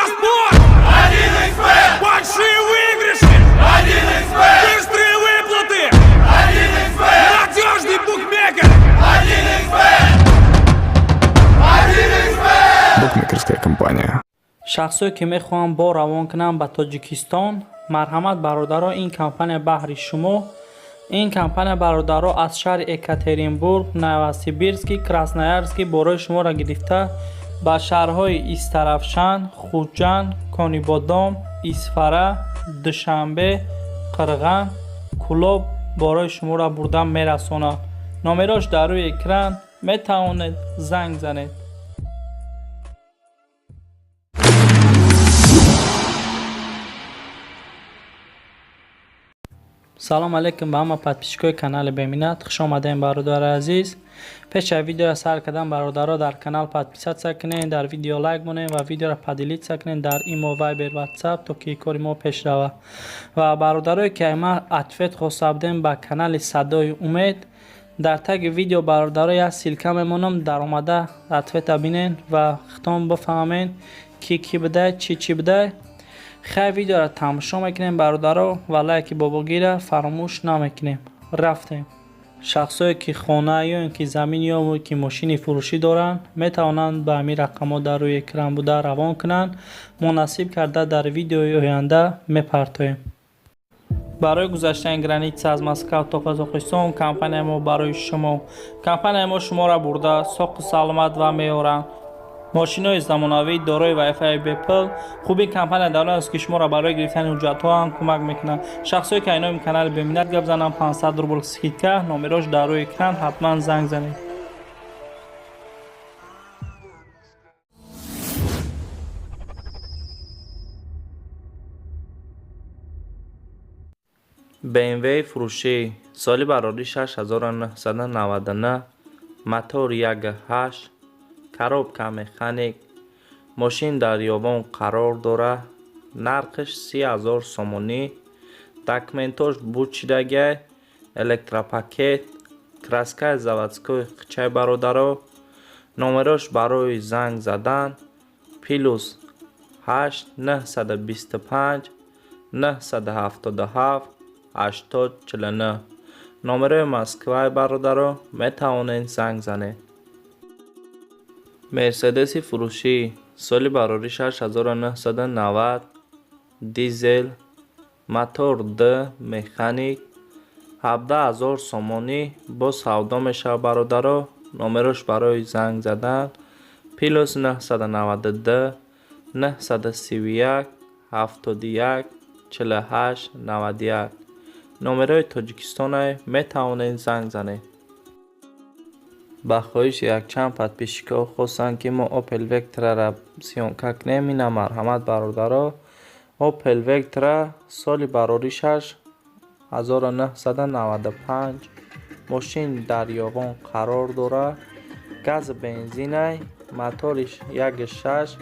Спорт! 1xBet! Большие выигрыши! 1xBet! Быстрые выплаты! 1xBet! Надежный букмекер! 1xBet! 1xBet! Букмекерская компания. Шахсое, ки мехоҳанд бор равон кунанд ба Тоҷикистон, марҳамат, бародаро, ин компания баҳри шумо. Ин компания, бародаро, аз шаҳри Екатеринбург, Новосибирский, Красноярский борои шуморо гирифта ба шаҳрҳои Истаравшан, Хуҷанд, Конибодом, Исфара, Душанбе, Қирған, Кӯлоб борои шуморо бурда мерасонад. Номерош дар рӯи экран, метавонед занг занед. Салом алейкум ба ҳама подписчикои канали Беминат. Хуш омадем, бародари азиз. Пеш аз видеоро сар кардан, бародаро, дар канал подписаться кунед, дар видео лайк монед ва видеоро поделиться кунед дар имо, Вайбер, Ватсап, то ки кори мо пеш рава. Ва бародарое, ки ма ответ хоста будем ба канали Садои Умед, дар таги видео, бародаро, як ссылка мемонам, даромада ответа бинен ва хитон бифаҳмед, ки кӣ будай, чӣ чӣ будай. Хай, видеоро тамошо мекунем, бародаро, ва лайки бобогира фаромӯш намекунем. Рафтем. Шахсое, ки хона ё ин ки замин ё ки мошини фурӯшӣ доранд, метавонанд ба ҳамин рақамҳо дар рӯи экран буда равон кунанд. Мо насиб карда дар видеои оянда мепартоем. Барои гузаштани граница аз Москав то Қазоқистон компанияи мо барои шумо. Компанияи мо шуморо бурда соқу саломат ва меоранд. Мошинои замонавӣ дорои вайфаи бепул. Хуби компания дар он аст, ки шуморо барои гирифтани ҳуҷҷатҳо ҳам кӯмак мекунад. Шахсое, ки айноми канали Беминат гап зананд, 500 рубл скидка. Номерош дар рӯи экран, ҳатман занг занед. BMW фурӯшӣ, соли барорӣ 6999, мотор 1.8, коробка механик. Мошин дар ёвон қарор дорад. Нархаш 30 000 сомонӣ. Документош буд шидагай, электропакет, краскаи заводской хичай, бародаро. Номерош барои занг задан: +8 925 977 80 49. Номерои Москваи, бародаро, метавонед занг занед. Мерседеси фурӯшӣ, соли барорӣ 6990, дизел, мотор д механик, 17 000 сомонӣ бо савдо мешавад, бародаро. Номерош барои занг задан: +992 931 71 48 91. Номерои Тоҷикистонае, метавонед занг занед. Ба хоҳиши якчанд подписчикҳо хостанд, ки мо Opel Vectra-ра съёмка кунем. Ина, марҳамат, бародаро. Opel Vectra, соли бароришаш 1995, мошин дар ёвон қарор дорад. Газ, бензинай, моториш 1.6,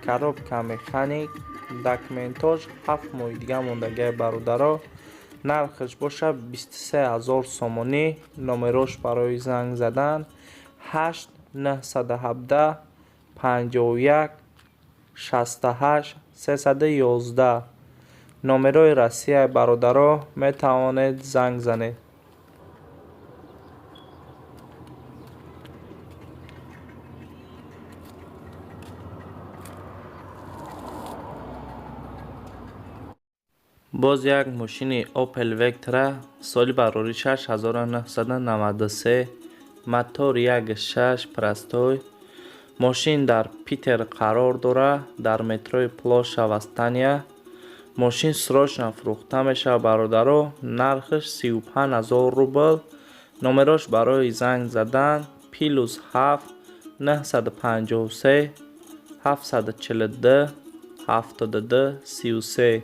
коробка механик. Документош 7 моҳи дига мондагиай, бародаро. Нархаш бошад 23 000 сомонӣ. Номерош барои занг задан: 8 917 51 68 311. Номерои Россияи, бародаро, метавонед занг занед. Боз як мошини Opel Vectra, соли барорӣ 6993, мотор 1.6, простой. Мошин дар Питер қарор дорад, дар метрои Площадь Восстания. Мошин срочно фурӯхта мешавад, бародаро. Нархаш 35 000 рубл. Номерош барои занг задан: +7 953 742 72 33.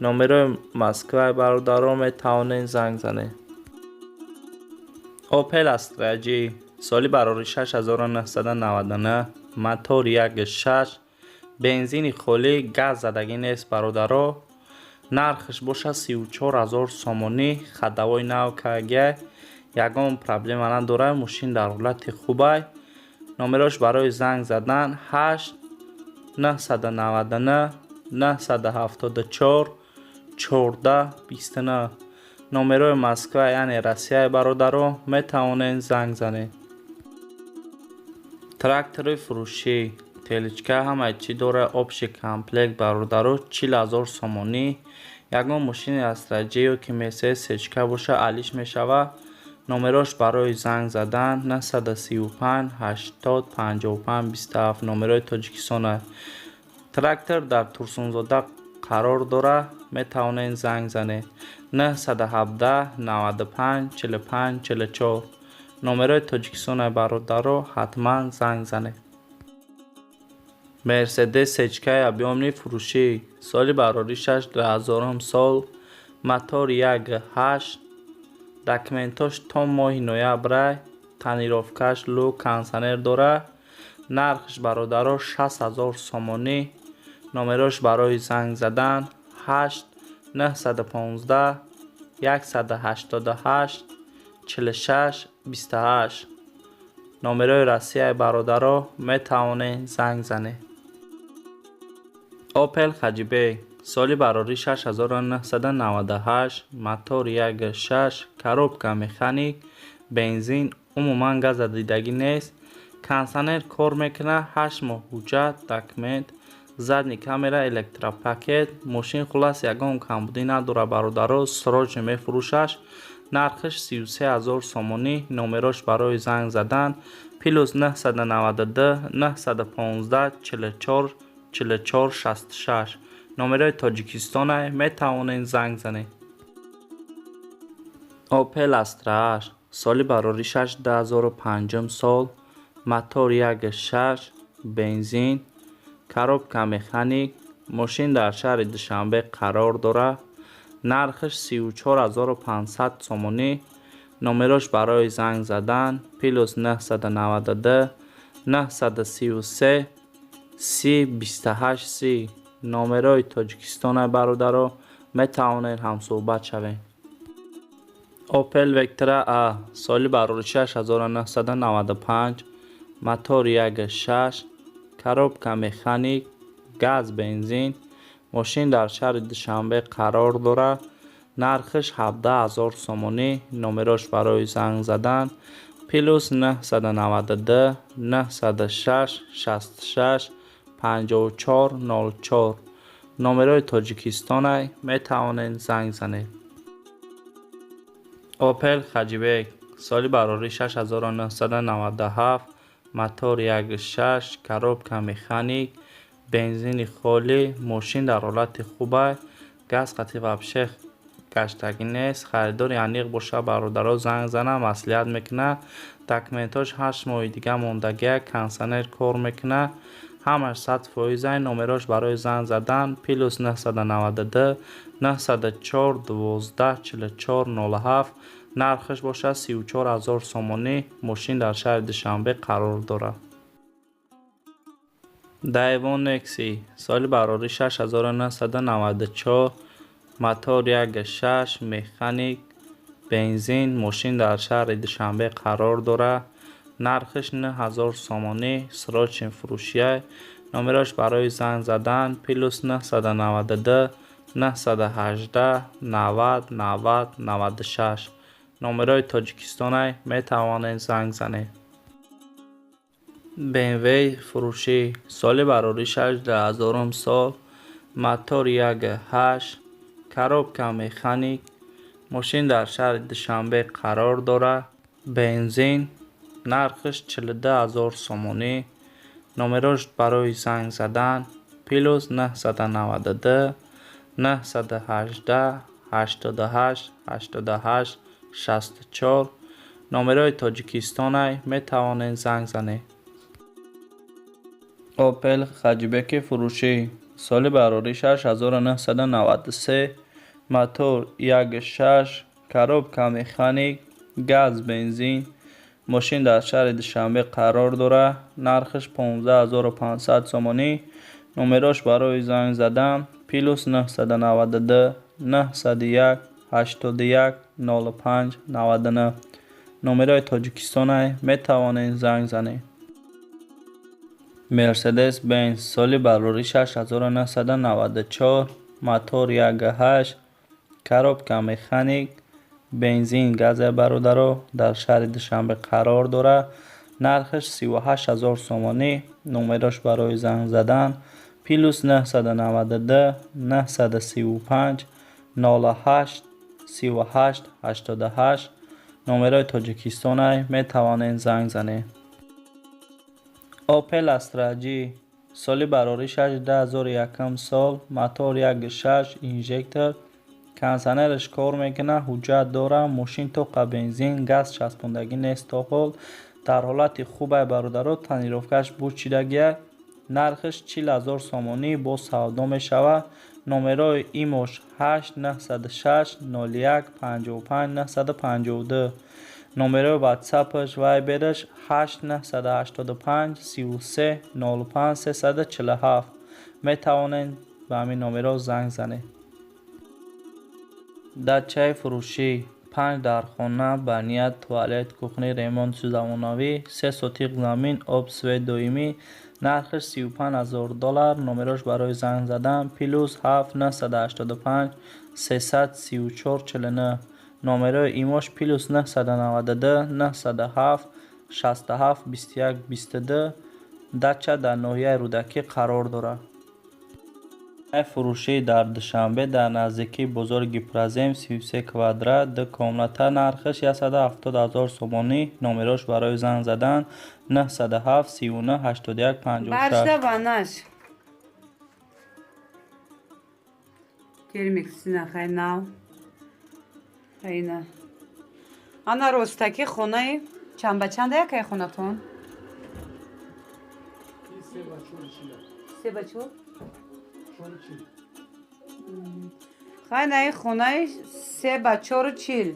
Номерои Москваи, бародаро, метавонед занг занед. Opel Astra J, соли барори 6999, мотор 1.6, бензини холӣ, газ задагӣ нест, бародаро. Нархаш бошад 34 000 сомонӣ. Ходовой нав кагай, ягон проблема надорад, мошин дар ҳолати хубай. Номерош барои занг задан: 8 999 974 14 29. Номерои Москва, яъне Россияи, бародаро, метавонед занг занед. Трактори фурӯшӣ, тележка, ҳамаи чӣ дора, общий комплект, бародаро, 40 000 сомонӣ. Ягон мошини Астра Ҷ ё ки Мерседес сечка боша, алиш мешавад. Номерош барои занг задан 935 80 55 27, номерои Тоҷикистон. Трактор дар Турсунзода қарор дорад, метавонед занг занед. 917 95 45 44, номерои Тоҷикистонаи, бародаро, ҳатман занг занед. Мерседес сечкаи объёмный фурӯшӣ, соли бароришаш 2000 сол, мотор 1,8, документош то моҳи ноябрай, тонировкаш люк, кондитсионер дорад. Нархш, бародаро, 60 000 сомонӣ. Номерош барои занг задан 8 915 188 46 28, номерои Россияи, бародаро, метавонед занг занед. Опел Хэтчбек, соли барорӣ 1998, мотор 1,6, коробка механик, бензин, умуман газа дидагӣ нест, кондитсионер кор мекунад, 8 моҳ ҳуҷҷат, документ, задний камера, электропакет. Мошин, хуллас, ягон камбудӣ надорад, бародаро, срочно мефурӯшаш. Нархаш 33 000 сомонӣ. Номерош барои занг задан плюс 992 915 44 44 66, номерои Тоҷикистона, метавонед занг занед. Опел Астра 8, соли бароришаш 2005 сол, мотор 1,6, бензин, коробка механик. Мошин дар шаҳри Душанбе қарор дорад. Нархаш 34 500 сомонӣ. Номерош барои занг задан плюс 992 933 30 28 30, номерои Тоҷикистона, бародаро, метавонед ҳамсӯҳбат шавед. Опел Вектра А, соли бароришаш 1995, мотор 1,6, коробка механик, газ, бензин. Мошин дар шаҳри Душанбе қарор дорад. Нархаш 17 000 сомонӣ. Номерош барои занг задан плюс 992 906 66 54 04, номерои Тоҷикистона, метавонед занг занед. Опел Хэтчбек, соли бароришаш 1997, мотор 1,6, коробка механик, бензини холӣ. Мошин дар ҳолати хубай, газ қатъи вообще гаштагӣ нест. Харидори аниқ боша, бародаро, занг зана, маслиҳат мекунад. Документҳош 8 моҳи дига мондагия, кондитсионер кор мекунад, ҳамаш 100%-ай. Номерош барои занг задан плюс 992 904 12 44 07. Нархаш бошад 34 000 сомонӣ. Мошин дар шаҳри Душанбе қарор дорад. Давон Некси, соли бароришаш 1994, мотор 1,6, механик, бензин. Мошин дар шаҳри Душанбе қарор дорад. Нархаш 9000 сомонӣ, срочный фурӯшия. Номерош барои занг задан плюс 992 918 90 90 96, номерои Тоҷикистонай, метавонед занг занед. БМВ фурӯшӣ, соли бароришаш 2000 сол, мотор 1,8, коробка механик. Мошин дар шаҳри Душанбе қарор дорад, бензин. Нархаш 42 000 сомонӣ. Номерош барои занг задан плюс 992 918 88 88 64, номерои Тоҷикистонай, метавонед занг занед. Опел Хэтчбеки фурӯшӣ, соли бароришаш 1993, мотор 1,6, коробка механик, газ, бензин. Мошин дар шаҳри Душанбе қарор дорад. Нархаш 15 500 сомонӣ. Номерош барои занг задан плюс 992 901 81 05 99, номерои Тоҷикистонай, метавонед занг занед. Мерседес-Бенз соли барорӣ 6994, мотор 1.8, коробка механик, бензин газе бародаро, дар шаҳри Душанбе қарор дорад. Нархаш 38 000 сомонӣ. Номерош барои занг задан плюс 992 935 08 38 88. Номерои Тоҷикистонай, метавонед занг занед. Opel Astra G соли бароришаш 2001 сол, мотор 1.6, инжектор, кондиционераш кор мекунад, ҳуҷҷат дорад, мошин тоқа бензин, газ часпондагӣ нест то ҳол, дар ҳолати хубай бародаро, тонировкаш бучидагия, нархаш 40 000 сомонӣ, боз савдо мешавад. Номерои имош 8 906 01 55 952. Номерои ватсапаш, вайбераш 8 985 33 05 347. Метавонед ба ҳамин номеро занг занед. Дачаи фурӯшӣ: 5 дархона, баня, туалет, кухни, ремонти замонавӣ, 3 сотиқ замин, об, свет доимӣ, нархаш 35 000 доллар. Номерош барои занг задан плюс 7 985 334 49. Номерои имош плюс 992 907 67 21 22. Дача дар ноҳияи Рӯдакӣ қарор дорад. Фурӯшӣ дар Душанбе, дар наздикии бозори Гипрозем, 33 квадрат, 2 комната, нархаш 170 000 сомонӣ. Номерош барои занг задан 907 39 81 56. Баршда ванаш. Термиксина хайнав. Хайна. Ана ростаки хонаи чанд ба чанда якай хонатон? Се ба чор? Хайнаи хонаи се ба чору чил.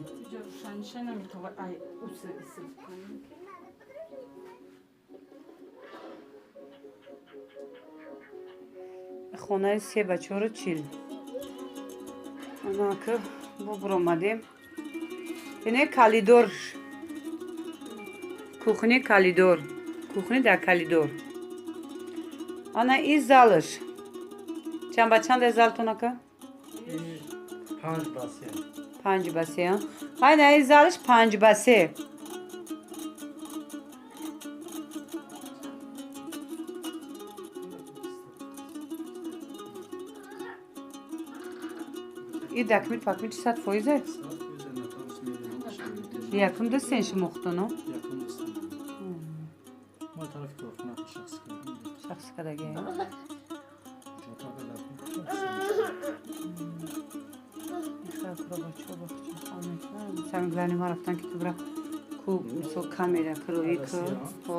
Хонаи се ба чору чил. Анака бубуромадем. Ине калидор. Кухни калидор. Кухни дар калидор. Ана и залаш. Чанд ба чанд залтон ака? 5 ба 3. 5 ба 3. Хайна и залаш 5 ба 3. И дакмит пакмит 100%? Якум дастен шумохтоно? Якум дастен. Мо тарафи корхона шахс кардем. Шахс кардаги. Самое главное, ма рафтан ки тубра ку мисол камера крои ку.